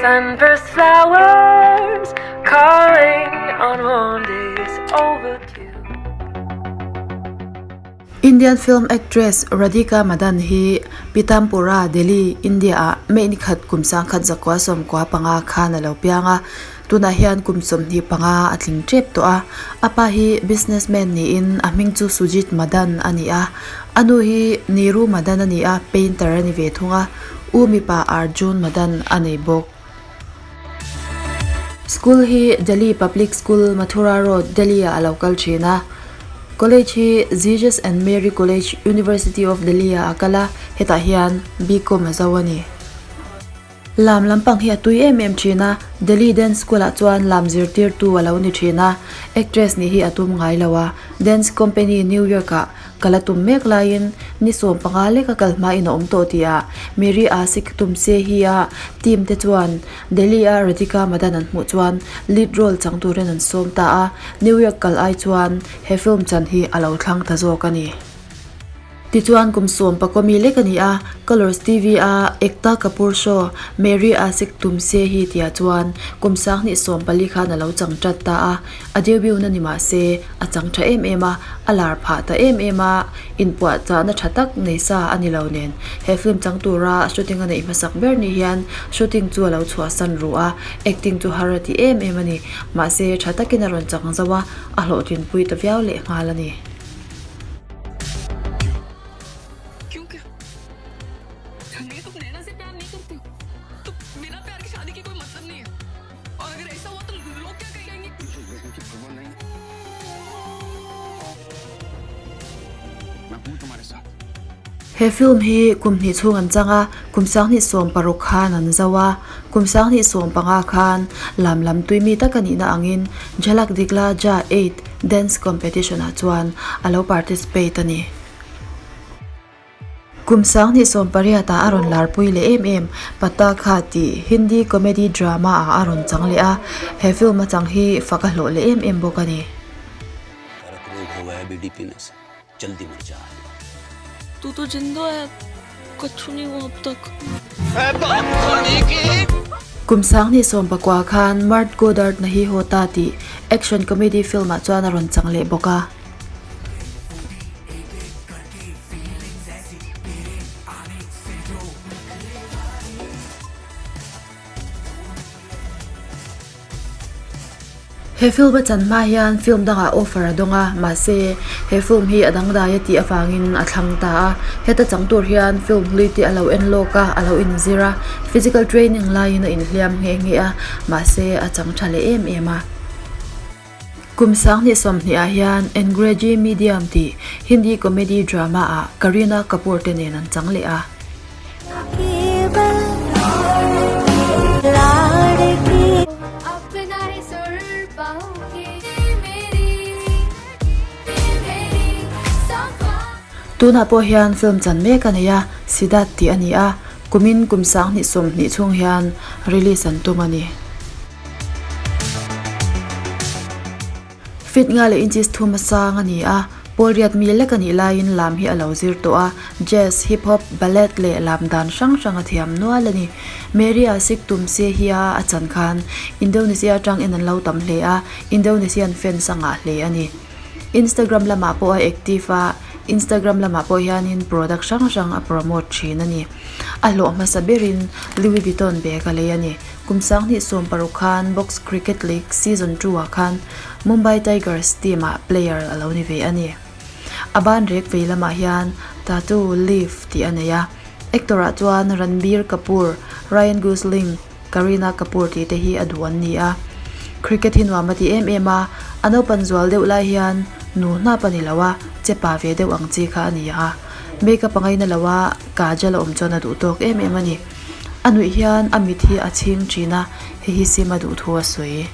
Sunburst flowers calling on warm days overdue. Indian film actress Radhika Madan hi Pitampura, Delhi, India-ah May ni khat kum 1995 khan a lo piang a, tunah hian kum 25 a tling tep tawh a. A pa hi businessman niin a hming chu Sujit Madan a ni a, a nu hi Neeru Madan a ni a, painter a ni ve thung a, u mipa Arjun Madan a nei bawk. School hi Delhi Public School, Mathura Road, Delhi-ah a lo kal thin a. College hi Jesus and Mary College, University of Delhi-ah a kal a, hetah hian B.Com a zo a ni. Lam lampang hi a tui em em thin a, Delhi Dance School-ah chuan lam zirtirtu a lo ni thin a, actress nih hi a tum ngai lo a, Dance Company New York-ah Kal a tum mek laiin ni 15 lek a kal hmain a awm tawh tih ah Mary Asik Tumse hi a team te chuan Delhi a Radhika Madan an hmuh chuan lead role chang turin an sawm ta a, New York kal ai chuan he film chan hi a lo thlang ta zawk a ni. Tichuan kum sawm pakawmi lek a ni a, Colors TV a Ekta Kapoor show Mary Asik Tumse hi tih ah chuan kum 2014 khan a lo chang tat ta a, A debut na ni mah se, a chang tha em em a, a lar phah ta em em a, inpuahchahna tha tak nei sa a ni lo nen. He film chang tura shooting a neih hmasak ber ni hian shooting chu a lo chhuahsan ruh a, acting chu har a ti em em a ni. Mahse, tha takin a rawn chang zo a, a hlawhtlinpui ta viau leh nghal a ni. He film hi kum hnih chhung an chang a, kum 2016 khan an zo a, kum 2015 khan lam lam tui mi tak a nihna angin Jhalak Dikhla Ja 8 dance competition ah chuan a lo participate a ni. Kum 2018 ah a rawn larpui leh em em, Patakha tih Hindi comedy drama ah a rawn chang leh a, he film a chang hi fak a hlawh leh em em bawk a ni. Kum 2019 khan Mard Ko Dard Nahi Hota tih action comedy film ah chuan a rawn chang leh bawk a. He film a chan hma hian film dangah offer a dawng a, mahse he film hi a dangdai a tih avangin a thlang ta a. Heta chang tur hian film hlui te a lo en lawk a, a lo inzir a, physical training laiin a inhliam nghe nghe a, mahse a chang tha leh em em a. Kum 2020 ah hian Engreji Medium tih Hindi comedy drama ah Kareena Kapoor te nen an chang leh a. Tunah pawh hian film chan mek a nei a, Siddharth tih a ni a, kumin kum 2020 chhung hian release an tum a ni. Feet nga leh inches thum a sang a ni a, pawl riat mi lek a nih laiin lam hi a lo zir tawh a, jazz, hip hop, ballet leh lam dan hrang hrang a thiam nual a ni. Mary a sik tum se hi a a chan khan Indonesia atang en an lo tam hle a, Indonesian fans a ngah hle a ni. Instagram lamah pawh a active a, Instagram lamah pawh hianin product hrang hrang a promote thin a ni. A hlawh hmasa berin Louis Vuitton bag a lei a ni. Kum 2016 khan Box Cricket League Season 2 ah khan Mumbai Tigers team ah player a lo ni ve a ni. A ban rek vei lamah hian tattoo leaf tih a nei a. Actor ah chuan Ranbir Kapoor, Ryan Gosling, Kareena Kapoor tih te hi a duh an ni a. Cricket hi nuam a ti em em a, a naupan zual deuh lai hian nu hnap a ni lo a, che pa ve deuh ang chi kha a ni a. Makeup a ngaina lo a, kajal a awm chuan a duh tawk em em a ni. A nuih hian a mit hi a chhing thin a, hei hi sim a duh thu a sawi.